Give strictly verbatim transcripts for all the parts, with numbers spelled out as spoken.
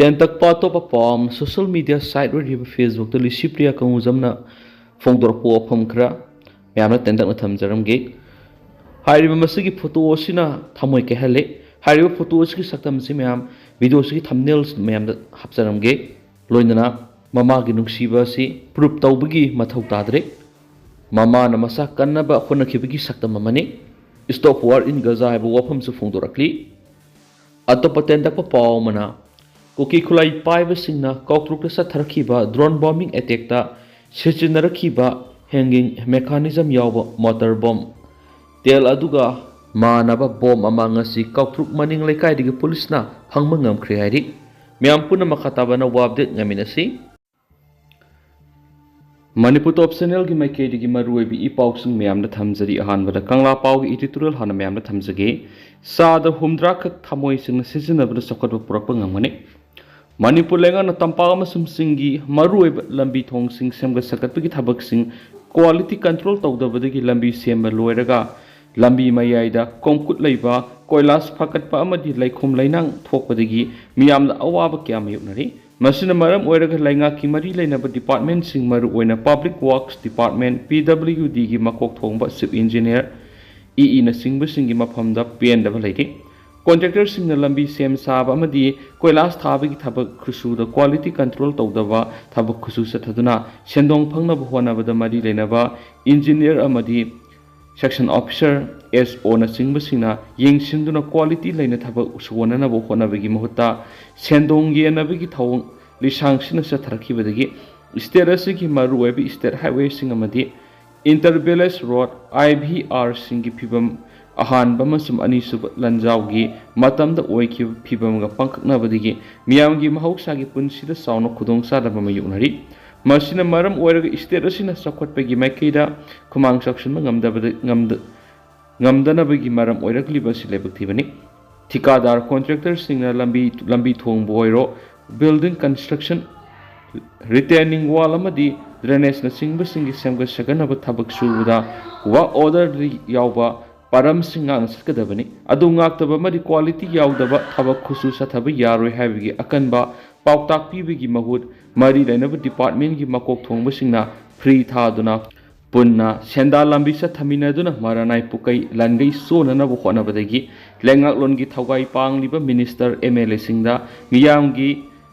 ꯇꯦꯟꯇꯛꯄ ꯑꯇꯣꯞꯄ ꯄꯥꯎ ꯑꯃ, ꯁꯣꯁꯤꯌꯦꯜ ꯃꯤꯗꯤꯌꯥ ꯁꯥꯏꯠ ꯑꯣꯏꯔꯤꯕ ꯐꯦꯁꯕꯨꯛꯇ ꯂꯤꯁꯤꯄ꯭ꯔꯤꯌꯥ ꯀꯪꯒꯨꯖꯝꯅ ꯐꯣꯡꯗꯣꯔꯛꯄ ꯋꯥꯐꯝ ꯈꯔ ꯃꯌꯥꯝꯅ ꯇꯦꯟꯇꯛꯅ ꯊꯝꯖꯔꯝꯒꯦ꯫ ꯍꯥꯏꯔꯤꯕ ꯃꯁꯤꯒꯤ ꯐꯣꯇꯣ ꯑꯁꯤꯅ ꯊꯃꯣꯏ ꯀꯥꯏꯍꯜꯂꯦ꯫ ꯍꯥꯏꯔꯤꯕ ꯐꯣꯇꯣ ꯑꯁꯤꯒꯤ ꯁꯛꯇꯝ ꯑꯁꯤ ꯃꯌꯥꯝ, ꯚꯤꯗꯤꯑꯣ ꯑꯁꯤꯒꯤ ꯊꯝꯅꯦꯜ ꯃꯌꯥꯝꯗ ꯍꯥꯞꯆꯔꯝꯒꯦ꯫ ꯂꯣꯏꯅꯅ ꯃꯃꯥꯒꯤ ꯅꯨꯡꯁꯤꯕ ꯑꯁꯤ ꯄ꯭ꯔꯨꯞ ꯇꯧꯕꯒꯤ ꯃꯊꯧ ꯇꯥꯗ꯭ꯔꯦ꯫ ꯃꯃꯥꯅ ꯃꯆꯥ ꯀꯟꯅꯕ ꯍꯣꯠꯅꯈꯤꯕꯒꯤ ꯁꯛꯇꯝ ꯑꯃꯅꯤ꯫ Stop War in Gaza ꯍꯥꯏꯕ ꯋꯥꯐꯝꯁꯨ ꯐꯣꯡꯗꯣꯔꯛꯂꯤ꯫ ꯑꯇꯣꯞꯄ ꯇꯦꯟꯇꯛꯄ ꯄꯥꯎ ꯑꯃꯅ, ꯀꯨꯀꯤ ꯈꯨꯠꯂꯥꯏ ꯄꯥꯏꯕꯁꯤꯡꯅ ꯀꯥꯎꯇ꯭ꯔꯨꯛꯇ ꯆꯠꯊꯔꯛꯈꯤꯕ ꯗ꯭ꯔꯣꯟ ꯕꯣꯝꯕꯤꯡ ꯑꯦꯇꯦꯛꯇ ꯁꯤꯖꯤꯟꯅꯔꯛꯈꯤꯕ ꯍꯦꯡꯒꯤꯡ ꯃꯦꯀꯥꯅꯤꯖꯝ ꯌꯥꯎꯕ ꯃꯣꯇꯔ ꯕꯣꯝ ꯇꯦꯜ ꯑꯗꯨꯒ ꯃꯥꯟꯅꯕ ꯕꯣꯝ ꯑꯃ ꯉꯁꯤ ꯀꯥꯎꯇ꯭ꯔꯨꯛ ꯃꯅꯤꯡ ꯂꯩꯀꯥꯏꯗꯒꯤ ꯄꯨꯂꯤꯁꯅ ꯐꯪꯕ ꯉꯝꯈ꯭ꯔꯦ ꯍꯥꯏꯔꯤ꯫ ꯃꯌꯥꯝ ꯄꯨꯟꯅ ꯃꯈꯥ ꯇꯥꯕ ꯑꯅꯧꯕ ꯑꯞꯗꯦꯠ ꯉꯥꯏꯃꯤꯟꯅꯁꯤ꯫ ꯃꯅꯤꯄꯨꯔ ꯇꯣꯞ ꯆꯦꯅꯦꯜꯒꯤ ꯃꯥꯏꯀꯩꯗꯒꯤ ꯃꯔꯨꯑꯣꯏꯕ ꯏ ꯄꯥꯎꯁꯤꯡ ꯃꯌꯥꯝꯗ ꯊꯝꯖꯔꯤ꯫ ꯑꯍꯥꯟꯕꯗ ꯀꯪꯂꯥ ꯄꯥꯎꯒꯤ ꯏꯗꯤꯇꯣꯔꯤꯌꯦꯜ ꯍꯥꯟꯅ ꯃꯌꯥꯝꯗ ꯊꯝꯖꯒꯦ꯫ ꯆꯥꯗ ꯍꯨꯝꯗ꯭ꯔꯥ ꯈꯛ ꯊꯃꯣꯏꯁꯤꯡꯅ ꯁꯤꯖꯤꯟꯅꯕꯗ ꯆꯥꯎꯈꯠꯄ ꯄꯨꯔꯛꯄ ꯉꯝꯒꯅꯤ꯫ ꯃꯅꯤꯄꯨꯔ ꯂꯩꯉꯥꯛꯅ ꯇꯝꯄꯥꯛ ꯑꯃꯁꯨꯡ ꯆꯤꯡꯒꯤ ꯃꯔꯨꯑꯣꯏꯕ ꯂꯝꯕꯤ ꯊꯣꯡꯁꯤꯡ ꯁꯦꯝꯒꯠ ꯁꯥꯒꯠꯄꯒꯤ ꯊꯕꯛꯁꯤꯡ ꯀ꯭ꯋꯥꯂꯤꯇꯤ ꯀꯟꯇ꯭ꯔꯣꯜ ꯇꯧꯗꯕꯗꯒꯤ ꯂꯝꯕꯤ ꯁꯦꯝꯕ ꯂꯣꯏꯔꯒ ꯂꯝꯕꯤ ꯃꯌꯥꯏꯗ ꯀꯣꯡꯀꯨꯠ ꯂꯩꯕ, ꯀꯣꯏꯂꯥꯁ ꯐꯥꯀꯠꯄ ꯑꯃꯗꯤ ꯂꯩꯈꯣꯝ ꯂꯩꯅꯥꯡ ꯊꯣꯛꯄꯗꯒꯤ ꯃꯤꯌꯥꯝꯅ ꯑꯋꯥꯕ ꯀꯌꯥ ꯃꯥꯌꯣꯛꯅꯔꯤ꯫ ꯃꯁꯤꯅ ꯃꯔꯝ ꯑꯣꯏꯔꯒ ꯂꯩꯉꯥꯛꯀꯤ ꯃꯔꯤ ꯂꯩꯅꯕ ꯗꯤꯄꯥꯔꯠꯃꯦꯟꯁꯤꯡ, ꯃꯔꯨꯑꯣꯏꯅ ꯄꯕ꯭ꯂꯤꯛ ꯋꯥꯔꯛꯁ ꯗꯤꯄꯥꯔꯠꯃꯦꯟ, ꯄꯤ ꯗꯕ꯭ꯂꯤꯌꯨ ꯗꯤꯒꯤ ꯃꯀꯣꯛ ꯊꯣꯡꯕ ꯆꯤꯐ ꯏꯟꯖꯤꯅꯤꯌꯔ, ꯏ ꯏꯅꯆꯤꯡꯕꯁꯤꯡꯒꯤ ꯃꯐꯝꯗ ꯄꯦꯟꯗꯕ ꯂꯩꯔꯤ꯫ ꯀꯣꯟꯇ꯭ꯔꯦꯛꯇꯔꯁꯤꯡꯅ ꯂꯝꯕꯤ ꯁꯦꯝ ꯁꯥꯕ ꯑꯃꯗꯤ ꯀꯣꯏꯂꯥꯁ ꯊꯥꯕꯒꯤ ꯊꯕꯛ ꯈꯨꯠꯁꯨꯗ ꯀ꯭ꯋꯥꯂꯤꯇꯤ ꯀꯟꯇ꯭ꯔꯣꯜ ꯇꯧꯗꯕ ꯊꯕꯛ ꯈꯨꯠꯁꯨ ꯆꯠꯊꯗꯨꯅ ꯁꯦꯟꯗꯣꯡ ꯐꯪꯅꯕ ꯍꯣꯠꯅꯕꯗ ꯃꯔꯤ ꯂꯩꯅꯕ ꯏꯟꯖꯤꯅꯤꯌꯔ ꯑꯃꯗꯤ ꯁꯦꯛꯁꯟ ꯑꯣꯐꯤꯁꯔ, ꯑꯦꯁ ꯑꯣꯅꯆꯤꯡꯕꯁꯤꯡꯅ ꯌꯦꯡꯁꯤꯟꯗꯨꯅ ꯀ꯭ꯋꯥꯂꯤꯇꯤ ꯂꯩꯅ ꯊꯕꯛ ꯁꯨꯍꯟꯅꯅꯕ ꯍꯣꯠꯅꯕꯒꯤ ꯃꯍꯨꯠꯇ ꯁꯦꯟꯗꯣꯡ ꯌꯦꯟꯅꯕꯒꯤ ꯊꯧꯑꯣꯡ ꯂꯤꯁꯥꯡꯁꯤꯟꯅ ꯆꯠꯊꯔꯛꯈꯤꯕꯗꯒꯤ ꯁ꯭ꯇꯦꯠ ꯑꯁꯤꯒꯤ ꯃꯔꯨꯑꯣꯏꯕ ꯁ꯭ꯇꯦꯠ ꯍꯥꯏꯋꯦꯁꯤꯡ ꯑꯃꯗꯤ ꯏꯟꯇꯔ ꯚꯤꯂꯦꯖ ꯔꯣꯗ, ꯑꯥꯏ ꯚꯤ ꯑꯥꯔꯁꯤꯡꯒꯤ ꯐꯤꯕꯝ ꯑꯍꯥꯟꯕ ꯑꯃꯁꯨꯡ ꯑꯅꯤꯁꯨꯕ ꯂꯥꯟꯖꯥꯎꯒꯤ ꯃꯇꯝꯗ ꯑꯣꯏꯈꯤꯕ ꯐꯤꯕꯝꯒ ꯄꯥꯡꯈꯛꯅꯕꯗꯒꯤ ꯃꯤꯌꯥꯝꯒꯤ ꯃꯍꯧꯁꯥꯒꯤ ꯄꯨꯟꯁꯤꯗ ꯆꯥꯎꯅ ꯈꯨꯗꯣꯡꯆꯥꯗꯕ ꯃꯥꯌꯣꯛꯅꯔꯤ꯫ ꯃꯁꯤꯅ ꯃꯔꯝ ꯑꯣꯏꯔꯒ ꯁ꯭ꯇꯦꯠ ꯑꯁꯤꯅ ꯆꯥꯎꯈꯠꯄꯒꯤ ꯃꯥꯏꯀꯩꯗ ꯈꯨꯃꯥꯡ ꯆꯥꯎꯁꯤꯟꯕ ꯉꯝꯗꯕꯗ, ꯉꯝꯗ-, ꯉꯝꯗꯅꯕꯒꯤ ꯃꯔꯝ ꯑꯣꯏꯔꯛꯂꯤꯕ ꯑꯁꯤ ꯂꯥꯏꯕꯛ ꯊꯤꯕꯅꯤ꯫ ꯊꯤꯀꯥꯗꯥꯔ ꯀꯣꯟꯇ꯭ꯔꯦꯛꯇꯔꯁꯤꯡꯅ ꯂꯝꯕꯤ, ꯂꯝꯕꯤ ꯊꯣꯡꯕ ꯑꯣꯏꯔꯣ, ꯕꯤꯜꯗꯤꯡ ꯀꯟꯁꯇ꯭ꯔꯛꯁꯟ, ꯔꯤꯇꯦꯅꯤꯡ ꯋꯥꯜ ꯑꯃꯗꯤ ꯗ꯭ꯔꯦꯅꯦꯖꯅꯆꯤꯡꯕꯁꯤꯡꯒꯤ ꯁꯦꯝꯒꯠ ꯁꯥꯒꯠꯅꯕ ꯊꯕꯛ ꯁꯨꯕꯗ ꯋꯥꯔꯛ ꯑꯣꯔꯗꯔꯗ ꯌꯥꯎꯕ ꯄꯥꯔꯝꯁꯤꯡ ꯉꯥꯛꯅ ꯆꯠꯀꯗꯕꯅꯤ꯫ ꯑꯗꯨ ꯉꯥꯛꯇꯕ ꯑꯃꯗꯤ quality ꯌꯥꯎꯗꯕ ꯊꯕꯛ ꯈꯨꯠꯁꯨ ꯆꯠꯊꯕ ꯌꯥꯔꯣꯏ ꯍꯥꯏꯕꯒꯤ ꯑꯀꯟꯕ ꯄꯥꯎꯇꯥꯛ ꯄꯤꯕꯒꯤ ꯃꯍꯨꯠ, ꯃꯔꯤ ꯂꯩꯅꯕ department ꯀꯤ ꯃꯀꯣꯛ ꯊꯣꯡꯕꯁꯤꯡꯅ ꯐ꯭ꯔꯤ ꯊꯥꯗꯨꯅ ꯄꯨꯟꯅ ꯁꯦꯟꯗꯥ ꯂꯝꯕꯤ ꯆꯠꯊꯃꯤꯟꯅꯗꯨꯅ ꯃꯔꯥꯅꯥꯏ ꯄꯨꯀꯩ ꯂꯥꯟꯒꯩ ꯆꯣꯟꯅꯅꯕ ꯍꯣꯠꯅꯕꯗꯒꯤ ꯂꯩꯉꯥꯛꯂꯣꯟꯒꯤ ꯊꯧꯒꯥꯏ ꯄꯥꯡꯂꯤꯕ minister, M L A ꯁꯤꯡꯗ ꯃꯤꯌꯥꯝꯒꯤ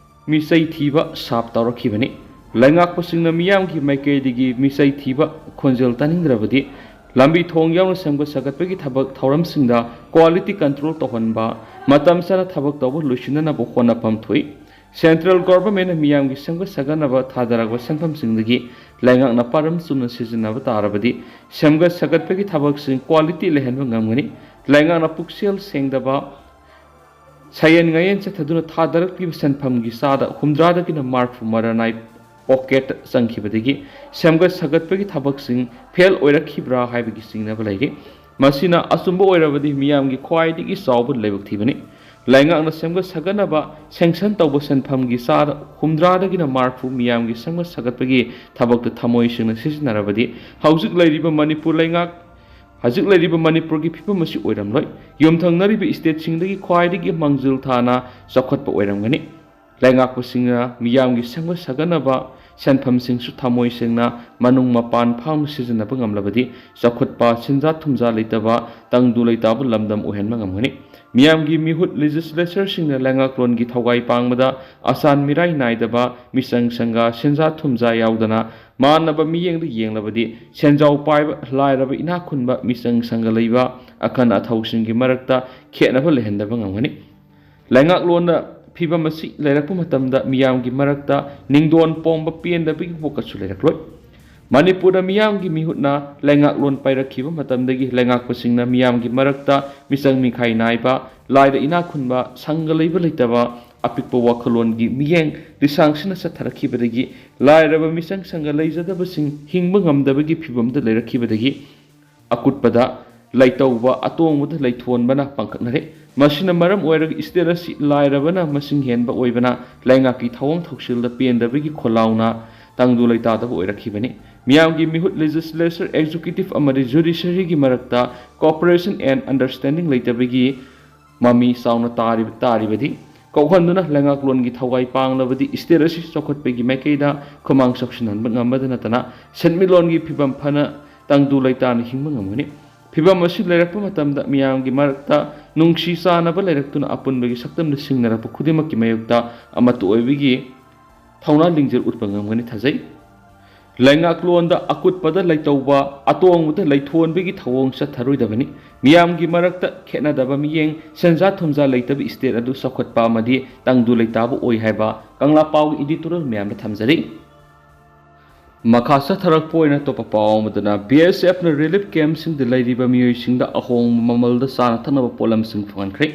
ꯃꯤꯆꯩ ꯊꯤꯕ ꯁꯥꯞ ꯇꯧꯔꯛꯈꯤꯕꯅꯤ꯫ ꯂꯩꯉꯥꯛꯄꯁꯤꯡꯅ ꯃꯤꯌꯥꯝꯒꯤ ꯃꯥꯏꯀꯩꯗꯒꯤ ꯃꯤꯆꯩ ꯊꯤꯕ ꯈꯣꯟꯖꯦꯜ ꯇꯥꯅꯤꯡꯗ꯭ꯔꯕꯗꯤ ꯂꯝꯕꯤ ꯊꯣꯡ ꯌꯥꯎꯅ ꯁꯦꯝꯒꯠ ꯁꯥꯒꯠꯄꯒꯤ ꯊꯕꯛ ꯊꯧꯔꯝꯁꯤꯡꯗ quality control ꯇꯧꯍꯟꯕ, ꯃꯇꯝ ꯆꯥꯅ ꯊꯕꯛ ꯇꯧꯕ ꯂꯣꯏꯁꯤꯟꯅꯅꯕ ꯍꯣꯠꯅꯐꯝ ꯊꯣꯛꯏ꯫ Central Government ꯅ ꯃꯤꯌꯥꯝꯒꯤ ꯁꯦꯝꯒꯠ ꯁꯥꯒꯠꯅꯕ ꯊꯥꯗꯔꯛꯄ ꯁꯦꯟꯐꯝꯁꯤꯡꯗꯒꯤ ꯂꯩꯉꯥꯛꯅ ꯄꯥꯔꯝ ꯆꯨꯝꯅ ꯁꯤꯖꯤꯟꯅꯕ ꯇꯥꯔꯕꯗꯤ ꯁꯦꯝꯒꯠ ꯁꯥꯒꯠꯄꯒꯤ ꯊꯕꯛꯁꯤꯡ quality ꯂꯩꯍꯟꯕ ꯉꯝꯒꯅꯤ꯫ ꯂꯩꯉꯥꯛꯅ ꯄꯨꯛꯆꯦꯜ ꯁꯦꯡꯗꯕ, ꯁꯌꯦꯟ ꯉꯥꯌꯦꯟ ꯆꯠꯊꯗꯨꯅ ꯊꯥꯗꯔꯛꯂꯤꯕ ꯁꯦꯟꯐꯝꯒꯤ ꯆꯥꯗ ꯍꯨꯝꯗ꯭ꯔꯥꯗꯒꯤꯅ ꯃꯔꯐꯨ ꯃꯔꯥꯅꯥꯏ pocket ꯆꯪꯈꯤꯕꯗꯒꯤ ꯁꯦꯝꯒꯠ ꯁꯥꯒꯠꯄꯒꯤ ꯊꯕꯛꯁꯤꯡ fail ꯑꯣꯏꯔꯛꯈꯤꯕ꯭ꯔꯥ ꯍꯥꯏꯕꯒꯤ ꯆꯤꯡꯅꯕ ꯂꯩꯔꯤ꯫ ꯃꯁꯤꯅ ꯑꯆꯨꯝꯕ ꯑꯣꯏꯔꯕꯗꯤ ꯃꯤꯌꯥꯝꯒꯤ ꯈ꯭ꯋꯥꯏꯗꯒꯤ ꯆꯥꯎꯕ ꯂꯥꯏꯕꯛ ꯊꯤꯕꯅꯤ꯫ ꯂꯩꯉꯥꯛꯅ ꯁꯦꯝꯒꯠ ꯁꯥꯒꯠꯅꯕ sanction ꯇꯧꯕ ꯁꯦꯟꯐꯝꯒꯤ ꯆꯥꯗ ꯍꯨꯝꯗ꯭ꯔꯥꯗꯒꯤꯅ ꯃꯔꯐꯨ ꯃꯤꯌꯥꯝꯒꯤ ꯁꯦꯝꯒꯠ ꯁꯥꯒꯠꯄꯒꯤ ꯊꯕꯛꯇ ꯊꯃꯣꯏ ꯁꯦꯡꯅ ꯁꯤꯖꯤꯟꯅꯔꯕꯗꯤ ꯍꯧꯖꯤꯛ ꯂꯩꯔꯤꯕ ꯃꯅꯤꯄꯨꯔ ꯂꯩꯉꯥꯛ, ꯍꯧꯖꯤꯛ ꯂꯩꯔꯤꯕ ꯃꯅꯤꯄꯨꯔꯒꯤ ꯐꯤꯕꯝ ꯑꯁꯤ ꯑꯣꯏꯔꯝꯂꯣꯏ꯫ ꯌꯨꯝꯊꯪꯅꯔꯤꯕ state ꯁꯤꯡꯗꯒꯤ ꯈ꯭ꯋꯥꯏꯗꯒꯤ ꯃꯥꯡꯖꯤꯜ ꯊꯥꯅ ꯆꯥꯎꯈꯠꯄ ꯑꯣꯏꯔꯝꯒꯅꯤ꯫ ꯂꯩꯉꯥꯛꯄꯁꯤꯡꯅ ꯃꯤꯌꯥꯝꯒꯤ ꯁꯦꯝꯒꯠ ꯁꯥꯒꯠꯅꯕ ꯁꯦꯟꯐꯝꯁꯤꯡꯁꯨ ꯊꯃꯣꯏ ꯁꯦꯡꯅ ꯃꯅꯨꯡ ꯃꯄꯥꯟ ꯐꯥꯎꯅ ꯁꯤꯖꯤꯟꯅꯕ ꯉꯝꯂꯕꯗꯤ ꯆꯥꯎꯈꯠꯄ, ꯁꯦꯟꯖꯥ ꯊꯨꯝꯖꯥ ꯂꯩꯇꯕ, ꯇꯪꯗꯨ ꯂꯩꯇꯥꯕ ꯂꯝꯗꯝ ꯑꯣꯏꯍꯟꯕ ꯉꯝꯒꯅꯤ꯫ ꯃꯤꯌꯥꯝꯒꯤ ꯃꯤꯍꯨꯠ legislature ꯁꯤꯡꯅ ꯂꯩꯉꯥꯛꯂꯣꯟꯒꯤ ꯊꯧꯒꯥꯏ ꯄꯥꯡꯕꯗ ꯑꯆꯥꯟ ꯃꯤꯔꯥꯏ ꯅꯥꯏꯗꯕ, ꯃꯤꯆꯪ ꯁꯪꯒ, ꯁꯦꯟꯖꯥ ꯊꯨꯝꯖꯥ ꯌꯥꯎꯗꯅ ꯃꯥꯟꯅꯕ ꯃꯤꯠꯌꯦꯡꯗ ꯌꯦꯡꯂꯕꯗꯤ ꯁꯦꯟꯖꯥꯎ ꯄꯥꯏꯕ, ꯂꯥꯏꯔꯕ, ꯏꯅꯥꯛ ꯈꯨꯟꯕ, ꯃꯤꯆꯪ ꯁꯪꯒ ꯂꯩꯕ, ꯑꯈꯟ ꯑꯊꯧꯁꯤꯡꯒꯤ ꯃꯔꯛꯇ ꯈꯦꯠꯅꯕ ꯂꯩꯍꯟꯗꯕ ꯉꯝꯒꯅꯤ꯫ ꯂꯩꯉꯥꯛꯂꯣꯟꯅ ꯐꯤꯕꯝ ꯑꯁꯤ ꯂꯩꯔꯛꯄ ꯃꯇꯝꯗ ꯃꯤꯌꯥꯝꯒꯤ ꯃꯔꯛꯇ ꯅꯤꯡꯗꯣꯟ ꯄꯣꯡꯕ, ꯄꯦꯟꯗꯕꯒꯤ ꯄꯣꯛꯀꯠꯁꯨ ꯂꯩꯔꯛꯂꯣꯏ꯫ ꯃꯅꯤꯄꯨꯔꯗ ꯃꯤꯌꯥꯝꯒꯤ ꯃꯤꯍꯨꯠꯅ ꯂꯩꯉꯥꯛꯂꯣꯟ ꯄꯥꯏꯔꯛꯈꯤꯕ ꯃꯇꯝꯗꯒꯤ ꯂꯩꯉꯥꯛꯄꯁꯤꯡꯅ ꯃꯤꯌꯥꯝꯒꯤ ꯃꯔꯛꯇ ꯃꯤꯆꯪ ꯃꯤꯈꯥꯏ ꯅꯥꯏꯕ, ꯂꯥꯏꯔ ꯏꯅꯥꯛ ꯈꯨꯟꯕ, ꯁꯪꯒ ꯂꯩꯕ ꯂꯩꯇꯕ, ꯑꯄꯤꯛꯄ ꯋꯥꯈꯜꯂꯣꯟꯒꯤ ꯃꯤꯠꯌꯦꯡ ꯂꯤꯁꯥꯡꯁꯤꯟꯅ ꯆꯠꯊꯔꯛꯈꯤꯕꯗꯒꯤ ꯂꯥꯏꯔꯕ, ꯃꯤꯆꯪ ꯁꯪꯒ ꯂꯩꯖꯗꯕꯁꯤꯡ ꯍꯤꯡꯕ ꯉꯝꯗꯕꯒꯤ ꯐꯤꯕꯝꯗ ꯂꯩꯔꯛꯈꯤꯕꯗꯒꯤ ꯑꯀꯨꯠꯄꯗ ꯂꯩꯇꯧꯕ ꯑꯇꯣꯡꯕꯗ ꯂꯩꯊꯣꯟꯕꯅ ꯄꯥꯡꯈꯛꯅꯔꯦ꯫ ꯃꯁꯤꯅ ꯃꯔꯝ ꯑꯣꯏꯔꯒ state ꯑꯁꯤ ꯂꯥꯏꯔꯕꯅ ꯃꯁꯤꯡ ꯍꯦꯟꯕ ꯑꯣꯏꯕꯅ ꯂꯩꯉꯥꯛꯀꯤ ꯊꯧꯑꯣꯡ ꯊꯧꯁꯤꯜꯗ ꯄꯦꯟꯗꯕꯒꯤ ꯈꯣꯜꯂꯥꯎꯅ ꯇꯪꯗꯨ ꯂꯩꯇꯥꯗꯕ ꯑꯣꯏꯔꯛꯈꯤꯕꯅꯤ꯫ ꯃꯤꯌꯥꯝꯒꯤ ꯃꯤꯍꯨꯠ, legislature, executive ꯑꯃꯗꯤ judiciaryꯒꯤ ꯃꯔꯛꯇ cooperation and understanding ꯂꯩꯇꯕꯒꯤ ꯃꯃꯤ ꯆꯥꯎꯅ ꯇꯥꯔꯤ-, ꯇꯥꯔꯤꯕꯗꯤ ꯀꯣꯛꯍꯟꯗꯨꯅ ꯂꯩꯉꯥꯛꯂꯣꯟꯒꯤ ꯊꯋꯥꯏ ꯄꯥꯡꯂꯕꯗꯤ state ꯑꯁꯤ ꯆꯥꯎꯈꯠꯄꯒꯤ ꯃꯥꯏꯀꯩꯗ ꯈꯨꯃꯥꯡ ꯆꯥꯎꯁꯤꯟꯍꯟꯕ ꯉꯝꯕꯗ ꯅꯠꯇꯅ ꯁꯦꯟꯃꯤꯠꯂꯣꯟꯒꯤ ꯐꯤꯕꯝ ꯐꯅ ꯇꯪꯗꯨ ꯂꯩꯇꯥꯅ ꯍꯤꯡꯕ ꯉꯝꯒꯅꯤ꯫ ꯐꯤꯕꯝ ꯑꯁꯤ ꯂꯩꯔꯛꯄ ꯃꯇꯝꯗ ꯃꯤꯌꯥꯝꯒꯤ ꯃꯔꯛꯇ ꯅꯨꯡꯁꯤ ꯆꯥꯟꯅꯕ ꯂꯩꯔꯛꯇꯨꯅ ꯑꯄꯨꯟꯕꯒꯤ ꯁꯛꯇꯝꯗ ꯁꯤꯡꯅꯔꯛꯄ ꯈꯨꯗꯤꯡꯃꯛꯀꯤ ꯃꯥꯌꯣꯛꯇ ꯑꯃꯠꯇ ꯑꯣꯏꯕꯒꯤ ꯊꯧꯅꯥ ꯂꯤꯡꯖꯦꯜ ꯎꯠꯄ ꯉꯝꯒꯅꯤ ꯊꯥꯖꯩ꯫ ꯂꯩꯉꯥꯛꯂꯣꯟꯗ ꯑꯀꯨꯠꯄꯗ ꯂꯩꯇꯧꯕ, ꯑꯇꯣꯡꯕꯗ ꯂꯩꯊꯣꯟꯕꯒꯤ ꯊꯧꯑꯣꯡ ꯆꯠꯊꯔꯣꯏꯗꯕꯅꯤ꯫ ꯃꯤꯌꯥꯝꯒꯤ ꯃꯔꯛꯇ ꯈꯦꯠꯅꯗꯕ ꯃꯤꯠꯌꯦꯡ, ꯁꯦꯟꯖꯥ ꯊꯨꯝꯖꯥ ꯂꯩꯇꯕ state ꯑꯗꯨ ꯆꯥꯎꯈꯠꯄ ꯑꯃꯗꯤ ꯇꯪꯗꯨ ꯂꯩꯇꯥꯕ ꯑꯣꯏ ꯍꯥꯏꯕ ꯀꯪꯂꯥ ꯄꯥꯎꯒꯤ editorial ꯃꯌꯥꯝꯗ ꯊꯝꯖꯔꯤ꯫ ꯃꯈꯥ ꯆꯠꯊꯔꯛꯄ ꯑꯣꯏꯅ ꯑꯇꯣꯞꯄ ꯄꯥꯎ ꯑꯃꯗꯅ, BSFꯅ relief campꯁꯤꯡꯗ ꯂꯩꯔꯤꯕ ꯃꯤꯑꯣꯏꯁꯤꯡꯗ ꯑꯍꯣꯡꯕ ꯃꯃꯜꯗ ꯆꯥꯅ ꯊꯛꯅꯕ ꯄꯣꯠꯂꯝꯁꯤꯡ ꯐꯪꯍꯟꯈ꯭ꯔꯦ꯫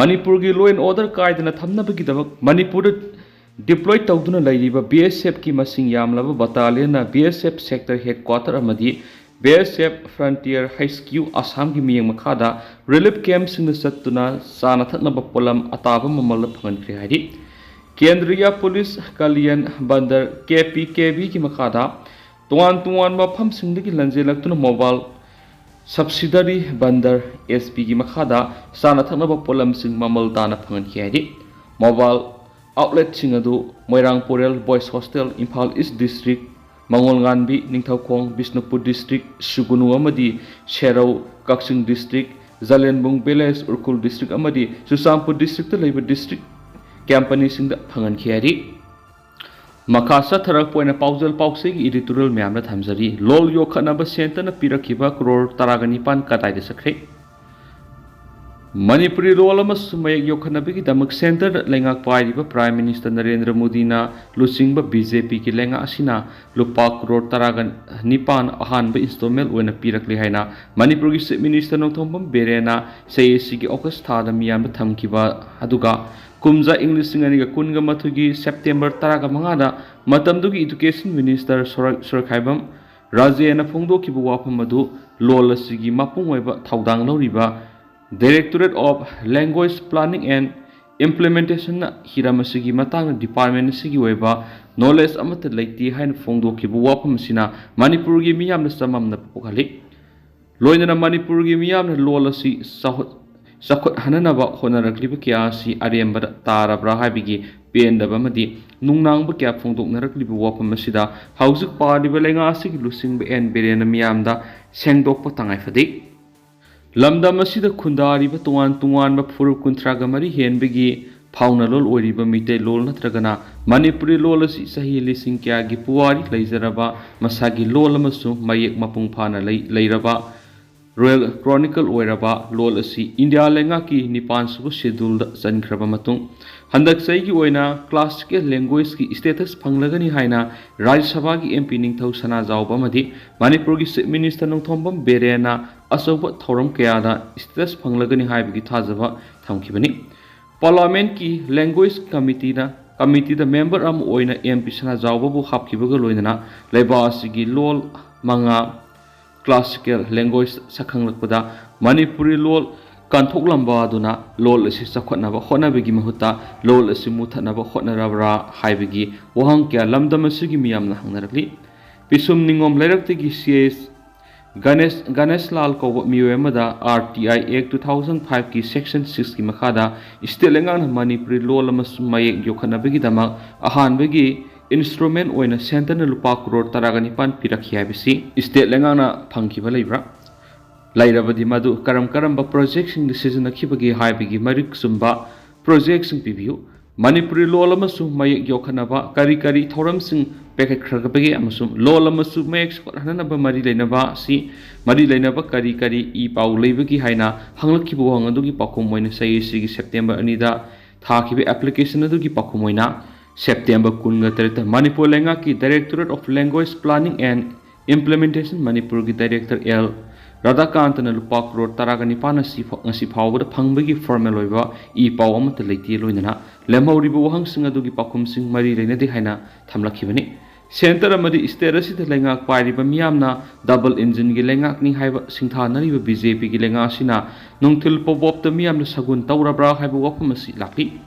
ꯃꯅꯤꯄꯨꯔꯒꯤ law and order ꯀꯥꯏꯗꯅ ꯊꯝꯅꯕꯒꯤꯗꯃꯛ ꯃꯅꯤꯄꯨꯔꯗ deploy ꯇꯧꯗꯨꯅ ꯂꯩꯔꯤꯕ BSFꯀꯤ ꯃꯁꯤꯡ ꯌꯥꯝꯂꯕ battalionꯅ BSF sector headquarter ꯑꯃꯗꯤ BSF Frontier HQ ꯑꯁꯥꯝꯒꯤ ꯃꯤꯠꯌꯦꯡ ꯃꯈꯥꯗ relief campꯁꯤꯡꯗ ꯆꯠꯇꯨꯅ ꯆꯥꯅ ꯊꯛꯅꯕ ꯄꯣꯠꯂꯝ ꯑꯇꯥꯕ ꯃꯃꯜꯗ ꯐꯪꯍꯟꯈ꯭ꯔꯦ ꯍꯥꯏꯔꯤ꯫ ꯀꯦꯟꯗ꯭ꯔꯤꯌꯥ ꯄꯨꯂꯤꯁ ꯀꯂꯤꯌꯟ ꯕꯟꯗꯔ, KPKBꯒꯤ ꯃꯈꯥꯗ ꯇꯣꯉꯥꯟ ꯇꯣꯉꯥꯟꯕ ꯃꯐꯝꯁꯤꯡꯗꯒꯤ ꯂꯟꯖꯦꯜꯂꯛꯇꯨꯅ ꯃꯣꯕꯥꯏꯜ ꯁꯕꯁꯤꯗꯔꯤ ꯕꯟꯗꯔ, SBꯒꯤ ꯃꯈꯥꯗ ꯆꯥꯅ ꯊꯛꯅꯕ ꯄꯣꯠꯂꯝꯁꯤꯡ ꯃꯃꯜ ꯇꯥꯅ ꯐꯪꯍꯟꯈꯤ ꯍꯥꯏꯔꯤ꯫ ꯃꯣꯕꯥꯏꯜ ꯑꯥꯎꯠꯂꯦꯠꯁꯤꯡ ꯑꯗꯨ ꯃꯣꯏꯔꯥꯡ ꯄꯣꯔꯦꯜ, Boys Hostel, Imphal East District, ꯃꯉꯣꯜꯉꯥꯟꯕꯤ, Ningthoukhong, Bishnupur District, ꯁꯨꯒꯨꯅꯨ ꯑꯃꯗꯤ ꯁꯦꯔꯧ, ꯀꯛꯆꯤꯡ District, ꯖꯂꯦꯟꯕꯨꯡ Village, ꯎꯈ꯭ꯔꯨꯜ District ꯑꯃꯗꯤ ꯆꯨꯔꯆꯥꯟꯄꯨꯔ Districtꯇ ꯂꯩꯕ district companyꯁꯤꯡꯗ ꯐꯪꯍꯟꯈꯤ ꯍꯥꯏꯔꯤ꯫ ꯃꯈꯥ ꯆꯠꯊꯔꯛꯄ ꯑꯣꯏꯅ ꯄꯥꯎꯖꯦꯜ ꯄꯥꯎꯆꯦꯒꯤ editorial ꯃꯌꯥꯝꯗ ꯊꯝꯖꯔꯤ꯫ ꯂꯣꯜ ꯌꯣꯛꯈꯠꯅꯕ centreꯅ ꯄꯤꯔꯛꯈꯤꯕ ꯀ꯭ꯔꯣꯔ ꯇꯔꯥꯒ ꯅꯤꯄꯥꯟ ꯀꯗꯥꯏꯗ ꯆꯠꯈ꯭ꯔꯦ? ꯃꯅꯤꯄꯨꯔꯤ ꯂꯣꯜ ꯑꯃꯁꯨꯡ ꯃꯌꯦꯛ ꯌꯣꯛꯈꯠꯅꯕꯒꯤꯗꯃꯛ centreꯗ ꯂꯩꯉꯥꯛ ꯄꯥꯏꯔꯤꯕ Prime Minister ꯅꯔꯦꯟꯗ꯭ꯔ ꯃꯣꯗꯤꯅ ꯂꯨꯆꯤꯡꯕ BJPꯒꯤ ꯂꯩꯉꯥꯛ ꯑꯁꯤꯅ ꯂꯨꯄꯥ ꯀ꯭ꯔꯣꯔ ꯇꯔꯥꯒ ꯅꯤꯄꯥꯟ ꯑꯍꯥꯟꯕ installment ꯑꯣꯏꯅ ꯄꯤꯔꯛꯂꯦ ꯍꯥꯏꯅ ꯃꯅꯤꯄꯨꯔꯒꯤ Chief Minister ꯅꯣꯡꯊꯣꯝꯕꯝ ꯕꯤꯔꯦꯟꯅ ꯁꯦ ꯑꯦ ꯁꯤꯒꯤ August ꯊꯥꯗ ꯃꯤꯌꯥꯝꯗ ꯊꯝꯈꯤꯕ ꯑꯗꯨꯒ ꯀꯨꯝꯖꯥ ꯏꯪ ꯂꯤꯁꯤꯡ ꯑꯅꯤꯒ ꯀꯨꯟꯒ ꯃꯥꯊꯣꯏꯒꯤ September ꯇꯔꯥꯒ ꯃꯉꯥꯗ ꯃꯇꯝꯗꯨꯒꯤ Education Minister ꯁꯣꯔ-, ꯁꯣꯔꯣꯛꯈꯥꯏꯕꯝ ꯔꯥꯖꯦꯅ ꯐꯣꯡꯗꯣꯛꯈꯤꯕ ꯋꯥꯐꯝ ꯑꯗꯨ ꯂꯣꯜ ꯑꯁꯤꯒꯤ ꯃꯄꯨꯡ ꯑꯣꯏꯕ ꯊꯧꯗꯥꯡ ꯂꯧꯔꯤꯕ Directorate of Language Planning and implementation ꯅ ꯍꯤꯔꯝ ꯑꯁꯤꯒꯤ ꯃꯇꯥꯡꯗ department ꯑꯁꯤꯒꯤ ꯑꯣꯏꯕ knowledge ꯑꯃꯠꯇ ꯂꯩꯇꯦ ꯍꯥꯏꯅ ꯐꯣꯡꯗꯣꯛꯈꯤꯕ ꯋꯥꯐꯝ ꯑꯁꯤꯅ ꯃꯅꯤꯄꯨꯔꯒꯤ ꯃꯤꯌꯥꯝꯅ ꯆꯃꯝꯅꯕ ꯄꯣꯛꯍꯜꯂꯤ꯫ ꯂꯣꯏꯅꯅ ꯃꯅꯤꯄꯨꯔꯒꯤ ꯃꯤꯌꯥꯝꯅ ꯂꯣꯜ ꯑꯁꯤ ꯆꯥꯎꯈꯠ-, ꯆꯥꯎꯈꯠꯍꯟꯅꯅꯕ ꯍꯣꯠꯅꯔꯛꯂꯤꯕ ꯀꯌꯥ ꯑꯁꯤ ꯑꯔꯦꯝꯕꯗ ꯇꯥꯔꯕ꯭ꯔꯥ ꯍꯥꯏꯕꯒꯤ ꯄꯦꯟꯗꯕ ꯑꯃꯗꯤ ꯅꯨꯡꯅꯥꯡꯕ ꯀꯌꯥ ꯐꯣꯡꯗꯣꯛꯅꯔꯛꯂꯤꯕ ꯋꯥꯐꯝ ꯑꯁꯤꯗ ꯍꯧꯖꯤꯛ ꯄꯥꯜꯂꯤꯕ ꯂꯩꯉꯥꯛ ꯑꯁꯤꯒꯤ ꯂꯨꯆꯤꯡꯕ ꯑꯦꯟ ꯕꯤꯔꯦꯟꯅ ꯃꯤꯌꯥꯝꯗ ꯁꯦꯡꯗꯣꯛꯄ ꯇꯉꯥꯏ ꯐꯗꯦ꯫ ꯂꯝꯗꯝ ꯑꯁꯤꯗ ꯈꯨꯟꯗꯥꯔꯤꯕ ꯇꯣꯉꯥꯟ ꯇꯣꯉꯥꯟꯕ ꯐꯨꯔꯨꯞ ꯀꯨꯟꯊ꯭ꯔꯥꯒ ꯃꯔꯤ ꯍꯦꯟꯕꯒꯤ ꯐꯥꯎꯅ ꯂꯣꯜ ꯑꯣꯏꯔꯤꯕ ꯃꯤꯇꯩ ꯂꯣꯜ ꯅꯠꯇ꯭ꯔꯒꯅ ꯃꯅꯤꯄꯨꯔꯤ ꯂꯣꯜ ꯑꯁꯤ ꯆꯍꯤ ꯂꯤꯁꯤꯡ ꯀꯌꯥꯒꯤ ꯄꯨꯋꯥꯔꯤ ꯂꯩꯖꯔꯕ, ꯃꯁꯥꯒꯤ ꯂꯣꯜ ꯑꯃꯁꯨꯡ ꯃꯌꯦꯛ ꯃꯄꯨꯡ ꯐꯥꯅ ꯂꯩ-, ꯂꯩꯔꯕ Royal Chronicle ꯑꯣꯏꯔꯕ ꯂꯣꯜ ꯑꯁꯤ ꯏꯟꯗꯤꯌꯥ ꯂꯩꯉꯥꯛꯀꯤ ꯅꯤꯄꯥꯟ ꯁꯨꯕ schedule ꯗ ꯆꯟꯈ꯭ꯔꯕ ꯃꯇꯨꯡ, ꯍꯟꯗꯛ ꯆꯍꯤꯒꯤ ꯑꯣꯏꯅ classical language ꯀꯤ status ꯐꯪꯂꯒꯅꯤ ꯍꯥꯏꯅ ꯔꯥꯖ꯭ꯌ ꯁꯚꯥꯒꯤ ꯑꯦꯝ ꯄꯤ ꯅꯤꯡꯊꯧ ꯁꯅꯥꯖꯥꯎꯕ ꯑꯃꯗꯤ ꯃꯅꯤꯄꯨꯔꯒꯤ Chief Minister ꯅꯣꯡꯊꯣꯝꯕꯝ ꯕꯤꯔꯦꯟꯅ ꯑꯆꯧꯕ ꯊꯧꯔꯝ ꯀꯌꯥꯗ status ꯐꯪꯂꯒꯅꯤ ꯍꯥꯏꯕꯒꯤ ꯊꯥꯖꯕ ꯊꯝꯈꯤꯕꯅꯤ꯫ Parliament ꯀꯤ Language Committee ꯅ, committee ꯗ member ꯑꯃ ꯑꯣꯏꯅ ꯑꯦꯝ ꯄꯤ ꯁꯅꯥꯖꯥꯎꯕꯕꯨ ꯍꯥꯞꯈꯤꯕꯒ ꯂꯣꯏꯅꯅ ꯂꯩꯕꯥꯛ ꯑꯁꯤꯒꯤ ꯂꯣꯜ ꯃꯉꯥ classical language ꯁꯛꯈꯪꯂꯛꯄꯗ ꯃꯅꯤꯄꯨꯔꯤ ꯂꯣꯜ ꯀꯟꯊꯣꯛꯂꯝꯕ ꯑꯗꯨꯅ ꯂꯣꯜ ꯑꯁꯤ ꯆꯥꯎꯈꯠꯅꯕ ꯍꯣꯠꯅꯕꯒꯤ ꯃꯍꯨꯠꯇ ꯂꯣꯜ ꯑꯁꯤ ꯃꯨꯊꯠꯅꯕ ꯍꯣꯠꯅꯔꯕ꯭ꯔꯥ ꯍꯥꯏꯕꯒꯤ ꯋꯥꯍꯪ ꯀꯌꯥ ꯂꯝꯗꯝ ꯑꯁꯤꯒꯤ ꯃꯤꯌꯥꯝꯅ ꯍꯪꯅꯔꯛꯂꯤ꯫ ꯄꯤꯁꯨꯝ ꯅꯤꯉꯣꯝ ꯂꯩꯔꯛꯇꯒꯤ ꯁꯤ ꯑꯦꯁ ꯒꯅꯦꯁ, ꯒꯅꯦꯁ ꯂꯥꯜ ꯀꯧꯕ ꯃꯤꯑꯣꯏ ꯑꯃꯗ R T I Act two thousand five ꯀꯤ section six ꯀꯤ ꯃꯈꯥꯗ state ꯂꯩꯉꯥꯛꯅ ꯃꯅꯤꯄꯨꯔꯤ ꯂꯣꯜ ꯑꯃꯁꯨꯡ ꯃꯌꯦꯛ ꯌꯣꯛꯈꯠꯅꯕꯒꯤꯗꯃꯛ ꯑꯍꯥꯟꯕꯒꯤ instrument ꯑꯣꯏꯅ centre ꯅ ꯂꯨꯄꯥ ꯀ꯭ꯔꯣꯔ ꯇꯔꯥꯒ ꯅꯤꯄꯥꯟ ꯄꯤꯔꯛꯈꯤ ꯍꯥꯏꯕꯁꯤ state ꯂꯩꯉꯥꯛꯅ ꯐꯪꯈꯤꯕ ꯂꯩꯕ꯭ꯔꯥ? ꯂꯩꯔꯕꯗꯤ ꯃꯗꯨ ꯀꯔꯝ ꯀꯔꯝꯕ project ꯁꯤꯡꯗ ꯁꯤꯖꯤꯟꯅꯈꯤꯕꯒꯦ ꯍꯥꯏꯕꯒꯤ ꯃꯔꯤꯛ ꯆꯨꯝꯕ project ꯁꯤꯡ ꯄꯤꯕꯤꯌꯨ꯫ ꯃꯅꯤꯄꯨꯔꯤ ꯂꯣꯜ ꯑꯃꯁꯨꯡ ꯃꯌꯦꯛ ꯌꯣꯛꯈꯠꯅꯕ ꯀꯔꯤ ꯀꯔꯤ ꯊꯧꯔꯝꯁꯤꯡ ꯄꯥꯏꯈꯠꯈ꯭ꯔꯕꯒꯦ ꯑꯃꯁꯨꯡ ꯂꯣꯜ ꯑꯃꯁꯨꯡ ꯃꯌꯦꯛ ꯆꯥꯎꯈꯠꯍꯟꯅꯕ ꯃꯔꯤ ꯂꯩꯅꯕ ꯑꯁꯤ, ꯃꯔꯤ ꯂꯩꯅꯕ ꯀꯔꯤ ꯀꯔꯤ ꯏ ꯄꯥꯎ ꯂꯩꯕꯒꯦ ꯍꯥꯏꯅ ꯍꯪꯂꯛꯈꯤꯕ ꯋꯥꯍꯪ ꯑꯗꯨꯒꯤ ꯄꯥꯎꯈꯨꯝ ꯑꯣꯏꯅ ꯆꯍꯤ ꯑꯁꯤꯒꯤ September ꯑꯅꯤꯗ ꯊꯥꯈꯤꯕ application ꯑꯗꯨꯒꯤ ꯄꯥꯎꯈꯨꯝ ꯑꯣꯏꯅ September ꯀꯨꯟꯒ ꯇꯔꯦꯠꯇ ꯃꯅꯤꯄꯨꯔ ꯂꯩꯉꯥꯛꯀꯤ Directorate of Language Planning and Implementation ꯃꯅꯤꯄꯨꯔꯒꯤ Director ꯑꯦꯜ ꯔꯥꯙꯥꯀꯥꯟꯇꯅ ꯂꯨꯄꯥ ꯀ꯭ꯔꯣꯔ ꯇꯔꯥꯒ ꯅꯤꯄꯥꯟ ꯑꯁꯤ ꯐꯥꯎ-, ꯉꯁꯤ ꯐꯥꯎꯕꯗ ꯐꯪꯕꯒꯤ formal ꯑꯣꯏꯕ ꯏ ꯄꯥꯎ ꯑꯃꯠꯇ ꯂꯩꯇꯦ, ꯂꯣꯏꯅꯅ ꯂꯦꯝꯍꯧꯔꯤꯕ ꯋꯥꯍꯪꯁꯤꯡ ꯑꯗꯨꯒꯤ ꯄꯥꯎꯈꯨꯝꯁꯤꯡ ꯃꯔꯤ ꯂꯩꯅꯗꯦ ꯍꯥꯏꯅ ꯊꯝꯂꯛꯈꯤꯕꯅꯤ꯫ ꯁꯦꯟꯇꯔ ꯑꯃꯗꯤ ꯁ꯭ꯇꯦꯠ ꯑꯁꯤꯗ ꯂꯩꯉꯥꯛ ꯄꯥꯏꯔꯤꯕ ꯃꯤꯌꯥꯝꯅ ꯗꯕꯜ ꯏꯟꯖꯤꯟꯒꯤ ꯂꯩꯉꯥꯛꯅꯤ ꯍꯥꯏꯕ ꯁꯤꯡꯊꯥꯅꯔꯤꯕ ꯕꯤ ꯖꯦ ꯄꯤꯒꯤ ꯂꯩꯉꯥꯛ ꯑꯁꯤꯅ ꯅꯨꯡꯊꯤꯜ ꯄꯣꯕꯣꯞꯇ ꯃꯤꯌꯥꯝꯅ ꯁꯒꯨꯟ ꯇꯧꯔꯕ꯭ꯔꯥ ꯍꯥꯏꯕ ꯋꯥꯐꯝ ꯑꯁꯤ ꯂꯥꯛꯂꯤ꯫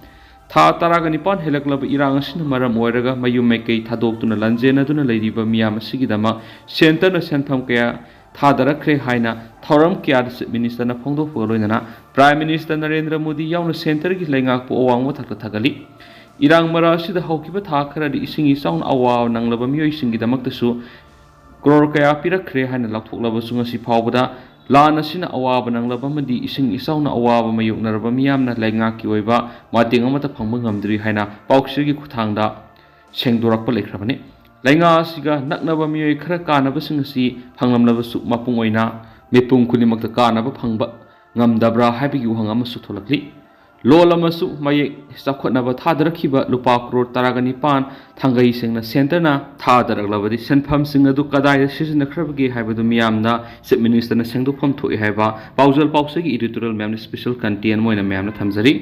ꯊꯥ ꯇꯔꯥꯒ ꯅꯤꯄꯥꯟ ꯍꯦꯜꯂꯛꯂꯕ ꯏꯔꯥꯡ ꯑꯁꯤꯅ ꯃꯔꯝ ꯑꯣꯏꯔꯒ ꯃꯌꯨꯝ ꯃꯩꯀꯩ ꯊꯥꯗꯣꯛꯇꯨꯅ ꯂꯥꯟꯖꯦꯟꯅꯗꯨꯅ ꯂꯩꯔꯤꯕ ꯃꯤꯌꯥꯝ ꯑꯁꯤꯒꯤꯗꯃꯛ ꯁꯦꯟꯇꯔꯅ ꯁꯦꯟꯐꯝ ꯀꯌꯥ ꯊꯥꯗꯔꯛꯈ꯭ꯔꯦ ꯍꯥꯏꯅ ꯊꯧꯔꯝ ꯀꯌꯥꯗ ꯆꯤꯐ ꯃꯤꯅꯤꯁꯇꯔꯅ ꯐꯣꯡꯗꯣꯛꯄꯒ ꯂꯣꯏꯅꯅ ꯄ꯭ꯔꯥꯏꯝ ꯃꯤꯅꯤꯁꯇꯔ ꯅꯔꯦꯟꯗ꯭ꯔ ꯃꯣꯗꯤ ꯌꯥꯎꯅ ꯁꯦꯟꯇꯔꯒꯤ ꯂꯩꯉꯥꯛꯄꯨ ꯑꯋꯥꯡꯕ ꯊꯥꯛꯇ ꯊꯥꯒꯠꯂꯤ꯫ ꯏꯔꯥꯡ ꯃꯔꯛ ꯑꯁꯤꯗ ꯍꯧꯈꯤꯕ ꯊꯥ ꯈꯔꯗꯤ ꯏꯁꯤꯡ ꯏꯆꯥꯎꯅ ꯑꯋꯥꯕ ꯅꯪꯂꯕ ꯃꯤꯑꯣꯏꯁꯤꯡꯒꯤꯗꯃꯛꯇꯁꯨ ꯀ꯭ꯔꯣꯔ ꯀꯌꯥ ꯄꯤꯔꯛꯈ꯭ꯔꯦ ꯍꯥꯏꯅ ꯂꯥꯎꯊꯣꯛꯂꯕꯁꯨ ꯉꯁꯤ ꯐꯥꯎꯕꯗ ꯂꯥꯟ ꯑꯁꯤꯅ ꯑꯋꯥꯕ ꯅꯪꯂꯕ ꯑꯃꯗꯤ ꯏꯁꯤꯡ ꯏꯆꯥꯎꯅ ꯑꯋꯥꯕ ꯃꯥꯌꯣꯛꯅꯔꯕ ꯃꯤꯌꯥꯝꯅ ꯂꯩꯉꯥꯛꯀꯤ ꯑꯣꯏꯕ ꯃꯇꯦꯡ ꯑꯃꯠꯇ ꯐꯪꯕ ꯉꯝꯗ꯭ꯔꯤ ꯍꯥꯏꯅ ꯄꯥꯎꯆꯦꯒꯤ ꯈꯨꯠꯊꯥꯡꯗ ꯁꯦꯡꯗꯣꯔꯛꯄ ꯂꯩꯈ꯭ꯔꯕꯅꯤ꯫ ꯂꯩꯉꯥꯛ ꯑꯁꯤꯒ ꯅꯛꯅꯕ ꯃꯤꯑꯣꯏ ꯈꯔ ꯀꯥꯟꯅꯕꯁꯤꯡ ꯑꯁꯤ ꯐꯪꯂꯝꯂꯕꯁꯨ ꯃꯄꯨꯡ ꯑꯣꯏꯅ ꯃꯤꯄꯨꯝ ꯈꯨꯗꯤꯡꯃꯛꯇ ꯀꯥꯟꯅꯕ ꯐꯪꯕ ꯉꯝꯗꯕ꯭ꯔꯥ ꯍꯥꯏꯕꯒꯤ ꯋꯥꯍꯪ ꯑꯃꯁꯨ ꯊꯣꯛꯂꯛꯂꯤ꯫ ꯂꯣꯜ ꯑꯃꯁꯨ ꯃꯌꯦꯛ ꯆꯥꯎꯈꯠꯅꯕ ꯊꯥꯗꯔꯛꯈꯤꯕ ꯂꯨꯄꯥ ꯀ꯭ꯔꯣꯔ ꯇꯔꯥꯒ ꯅꯤꯄꯥꯟ ꯊꯥꯡꯒꯩ ꯁꯦꯡꯅ ꯁꯦꯟꯇꯔꯅ ꯊꯥꯗꯔꯛꯂꯕꯗꯤ ꯁꯦꯟꯐꯝꯁꯤꯡ ꯑꯗꯨ ꯀꯗꯥꯏꯗ ꯁꯤꯖꯤꯟꯅꯈ꯭ꯔꯕꯒꯦ ꯍꯥꯏꯕꯗꯨ ꯃꯤꯌꯥꯝꯅ ꯆꯤꯐ ꯃꯤꯅꯤꯁꯇꯔꯅ ꯁꯦꯡꯗꯣꯛꯐꯝ ꯊꯣꯛꯏ ꯍꯥꯏꯕ ꯄꯥꯎꯖꯦꯜ ꯄꯥꯎꯆꯦꯒꯤ ꯏꯗꯤꯇꯣꯔꯤꯌꯦꯜ ꯃꯌꯥꯝꯅ ꯁ꯭ꯄꯦꯁꯦꯜ ꯀꯟꯇꯦꯟ ꯑꯣꯏꯅ ꯃꯌꯥꯝꯅ ꯊꯝꯖꯔꯤ꯫